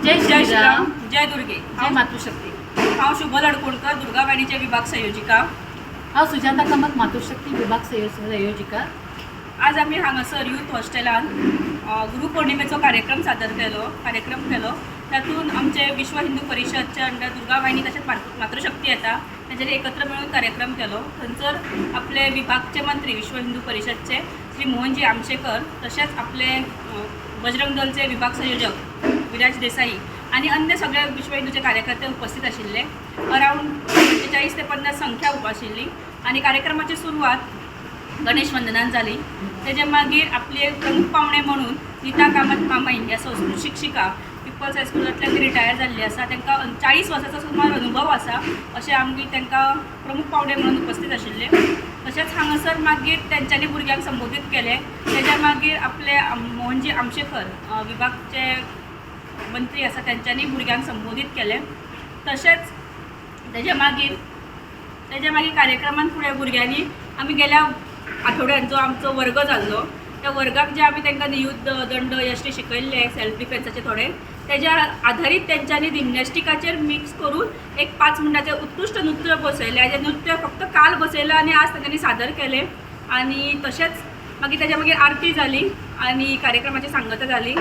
जय जय श्रीराम. श्रीराम, जय दुर्गे. जय मातृशक्ती. हांव शुभ लडकुणकर, दुर्गा वाहिनीचे विभाग संयोजिका. हांव सुजाता कामत, मातृशक्ती विभाग संयोजिका. आज आमी हांगासर यूथ हॉस्टेलान गुरुपौर्णिमेचो कार्यक्रम सादर केलो, कार्यक्रम केलो. तातूंत आमचे विश्व हिंदू परिशदचे अंडर दुर्गा वाहिनी तशेंच मातृशक्ती येता, तेंच्यांनी एकत्र मेळून कार्यक्रम केलो. थंयसर आपले विभागचे मंत्री विश्व हिंदू परिशदचे श्री मोहनजी आमशेकर, तशेंच आपले बजरंग दलचे विभाग संयोजक विराज देसाई आनी अन्य सगळे विश्व हिंदूचे कार्यकर्ते उपस्थित आशिल्ले. अरावंड 45 ते 50 संख्या आशिल्ली आनी कार्यक्रमाची सुरवात गणेश वंदनान जाली. तेजे मागीर आपले प्रमुख पावणे म्हणून नीता कामत मामाई ह्या संस्कृत शिक्षिका, पिपल्स हायस्कुलांतल्यान ती रिटायर जाल्ली आसा. तांकां 40 वर्साचो सुमार अनुभव आसा अशें आमी तांकां प्रमुख पावणे म्हणून उपस्थित आशिल्ले. तशेंच हांगासर मागीर तेंच्यांनी भुरग्यांक संबोधीत केलें. तेज्या मागीर आपले मोहनजी आमशेकर, विभागचे मंत्री आसा, तेंच्यांनी भुरग्यांक संबोधीत केलें. तशेंच तेज्या मागीर कार्यक्रमान फुडें भुरग्यांनी आमी गेल्या आठवड्यान जो आमचो वर्ग जाल्लो, त्या वर्गाक जे आमी तांकां नियुद्ध, दंड, यश्टी शिकयल्ले, सेल्फ डिफेन्साचे थोडे, तेज्या आधारीत तेंच्यांनी जिमनॅस्टिकाचेर मिक्स करून एक 5 मिनटाचें उत्कृश्ट नृत्य बसयलें. जें नृत्य फक्त काल बसयलें आनी आज तेंच्यांनी सादर केलें. आनी तशेंच मागीर तेज्या मागीर आरती जाली आनी कार्यक्रमाची सांगता जाली.